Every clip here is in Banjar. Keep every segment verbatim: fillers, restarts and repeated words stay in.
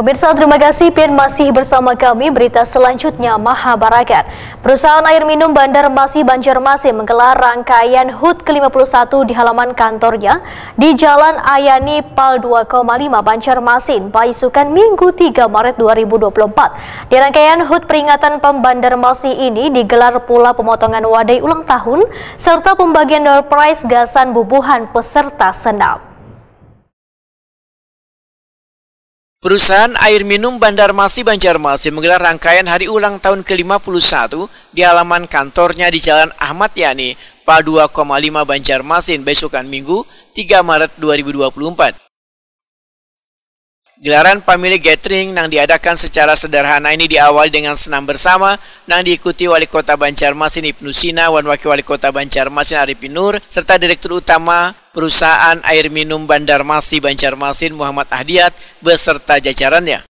Pemirsa, terima kasih pian masih bersama kami. Berita selanjutnya, Mahabarakat. Perusahaan air minum Bandar Masih Banjarmasin menggelar rangkaian hut ke lima puluh satu di halaman kantornya di Jalan Ayani Pal dua koma lima Banjarmasin, paisukan Minggu tiga Maret dua ribu dua puluh empat. Di rangkaian hut peringatan pam Bandar Masih ini digelar pula pemotongan wadai ulang tahun serta pembagian door prize gasan bubuhan peserta senam. Perusahaan air minum Bandar Masih Banjarmasin menggelar rangkaian hari ulang tahun ke lima puluh satu di halaman kantornya di Jalan Ahmad Yani, Pal dua koma lima Banjarmasin, besukan Minggu, tiga Maret dua ribu dua puluh empat. Gelaran pamili gathering nang diadakan secara sederhana ini diawali dengan senam bersama nang diikuti Wali Kota Banjarmasin Ibnu Sina wan Wakil Wali Kota Banjarmasin Arifin Nur serta Direktur Utama Perusahaan Air Minum Bandar Masih Banjarmasin Muhammad Ahdiat beserta jajarannya.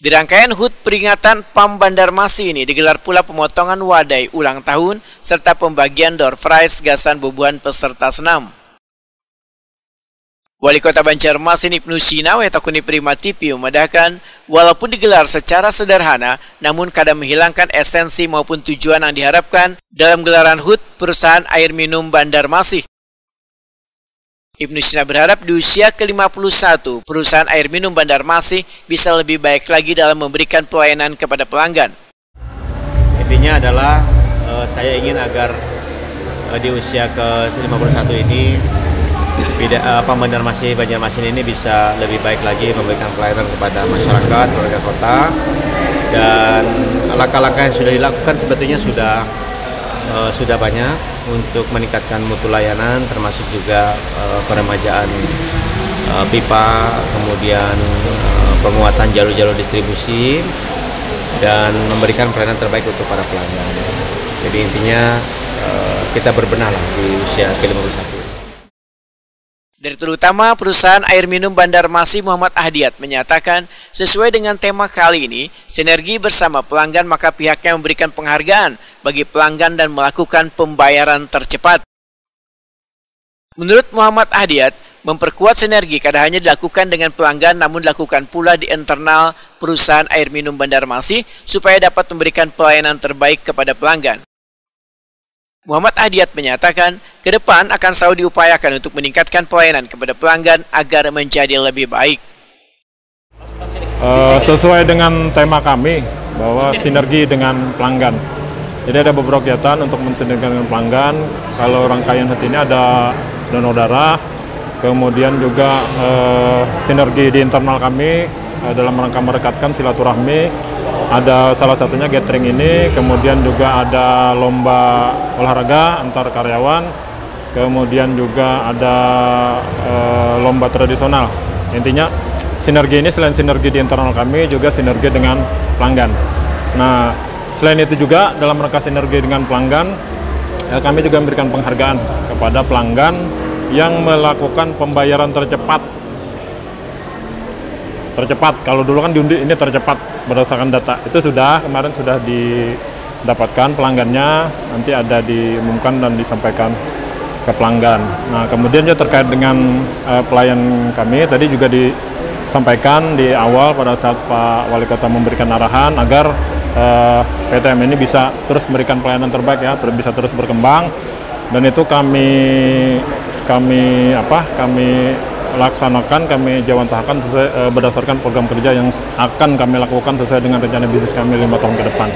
Di rangkaian hut peringatan pam Bandar Masih ini digelar pula pemotongan wadai ulang tahun serta pembagian door prize gasan bubuhan peserta senam. Wali Kota Banjarmasin Ibnu Sina wayah takuni Prima T V memadahkan, walaupun digelar secara sederhana, namun kada menghilangkan esensi maupun tujuan yang diharapkan dalam gelaran hut perusahaan air minum Bandar Masih. Ibnu Sina berharap di usia ke lima puluh satu, perusahaan air minum Bandar Masih bisa lebih baik lagi dalam memberikan pelayanan kepada pelanggan. Intinya adalah, eh, saya ingin agar, eh, di usia ke lima puluh satu ini, bida-, eh, apa, Bandar Masih Banjarmasin ini bisa lebih baik lagi memberikan pelayanan kepada masyarakat, warga kota, dan langkah-langkah yang sudah dilakukan sebetulnya sudah, eh, sudah banyak untuk meningkatkan mutu layanan, termasuk juga, eh, peremajaan, eh, pipa, kemudian, eh, penguatan jalur-jalur distribusi, dan memberikan pelayanan terbaik untuk para pelanggan. Jadi intinya, eh, kita berbenah lah di usia ke lima puluh satu. Direktur Utama Perusahaan Air Minum Bandar Masih Muhammad Ahdiat menyatakan, sesuai dengan tema kali ini, sinergi bersama pelanggan, maka pihaknya memberikan penghargaan bagi pelanggan dan melakukan pembayaran tercepat. Menurut Muhammad Ahdiat, memperkuat sinergi kada hanya dilakukan dengan pelanggan, namun dilakukan pula di internal perusahaan air minum Bandar Masih supaya dapat memberikan pelayanan terbaik kepada pelanggan. Muhammad Ahdiat menyatakan, ke depan akan selalu diupayakan untuk meningkatkan pelayanan kepada pelanggan agar menjadi lebih baik. Eh, sesuai dengan tema kami bahwa sinergi dengan pelanggan. Jadi ada beberapa kegiatan untuk mensinergikan dengan pelanggan. Kalau rangkaian hut ini ada donor darah, kemudian juga eh, sinergi di internal kami eh, dalam rangka merekatkan silaturahmi. Ada salah satunya gathering ini, kemudian juga ada lomba olahraga antar karyawan, kemudian juga ada eh, lomba tradisional. Intinya sinergi ini selain sinergi di internal kami juga sinergi dengan pelanggan. Nah, selain itu juga dalam rangka sinergi dengan pelanggan, eh, kami juga memberikan penghargaan kepada pelanggan yang melakukan pembayaran tercepat. Tercepat, kalau dulu kan diundi, ini tercepat berdasarkan data. Itu sudah, kemarin sudah didapatkan pelanggannya, nanti ada diumumkan dan disampaikan ke pelanggan. Nah, kemudian juga terkait dengan eh, pelayan kami tadi juga disampaikan di awal pada saat Pak Wali Kota memberikan arahan agar eh, P T M ini bisa terus memberikan pelayanan terbaik ya, ter- bisa terus berkembang, dan itu kami kami apa kami laksanakan, kami jawantahakan sesuai eh, berdasarkan program kerja yang akan kami lakukan sesuai dengan rencana bisnis kami lima tahun ke depan.